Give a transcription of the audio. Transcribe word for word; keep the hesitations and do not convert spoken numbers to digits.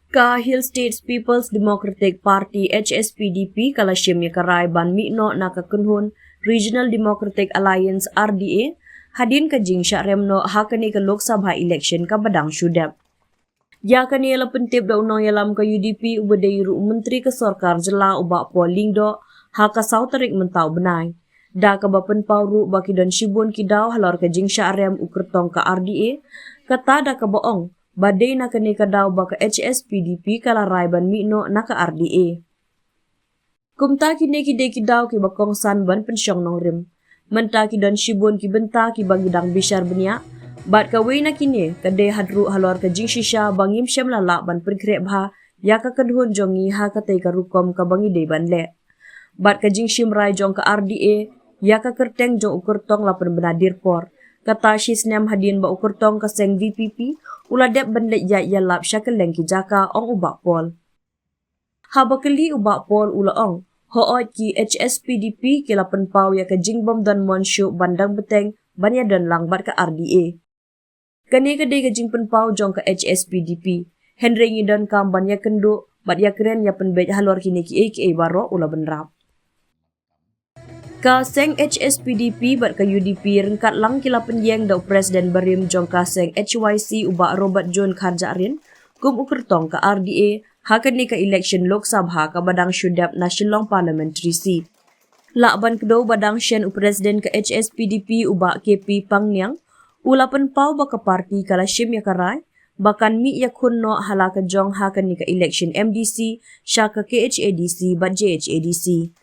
Ka Hill States People's Democratic Party, H S P D P, ka la shim ïa ka rai ban mih noh na ka kynhun Regional Democratic Alliance, R D A, hadien ka jingshah rem noh ha kane ka Lok Sabha election kaba dang shu dep. Ïa kane la pyntip da u nongïalam ka U D P uba dei ruh u Myntri ka Sorkar Jylla u Bah Paul Lyngdoh ha ka saw tarik mynta u bnai. Da kaba pynpaw ruh ba ki don shibun ki daw halor ka jingshah rem u kyrtong ka R D A, kata da kaba ong ba dei na kane ka daw ba ka H S P D P ka la rai ban mih noh na ka R D A. Kumta kine ki dei ki daw kiba kongsan ban pynshong nongrim. Mynta ki don shibun ki bynta kiba ngi dang bishar bniah. Bad kawei na kine ka dei hadien halor ka jingshisha ba ngim shym la lah ban pynkhreh bha ïa ka kynhun jong ngi ha katei ka rukom kaba ngi dei ban leh. Bad ka jingshim rai jong ka R D A ïa ka kyrteng jong u kyrtong la pynbna dien por. Kata shi snem hadien ba u kyrtong ka seng V P P u la dep ban leit ïaid ïalap sha kylleng ki jaka, ong u Bah Paul. Haba kylli u Bah Paul u la ong, hooid ki H S P D P ki la pynpaw ïa ka jingbym don mon shuh ban dang bteng ban ïadon lang bad ka R D A. Kane ka dei ka jingpynpaw jong ka H S P D P. Hynrei ngi donkam ban ïakynduh bad ïakren ïapynbeit halor kine kiei kiei baroh, u la bynrap. Ka seng H S P D P bad ka U D P ryngkat lang ki la pynïeng da u President barim jong ka seng H Y C u Bah Robert John Kharjahrin kum u kyrtong ka R D A ha kane ka election Lok Sabha kaba dang shu dep na Shillong Parliamentary Seat. Lah ban kdew ba dang shen u President ka H S P D P u Bah K P Pangniang u la pynpaw ba ka party ka la shim ïa ka rai ba kan mih ïakhun noh ha la ka jong ha kane ka election M D C sha ka K H A D C bad J H A D C.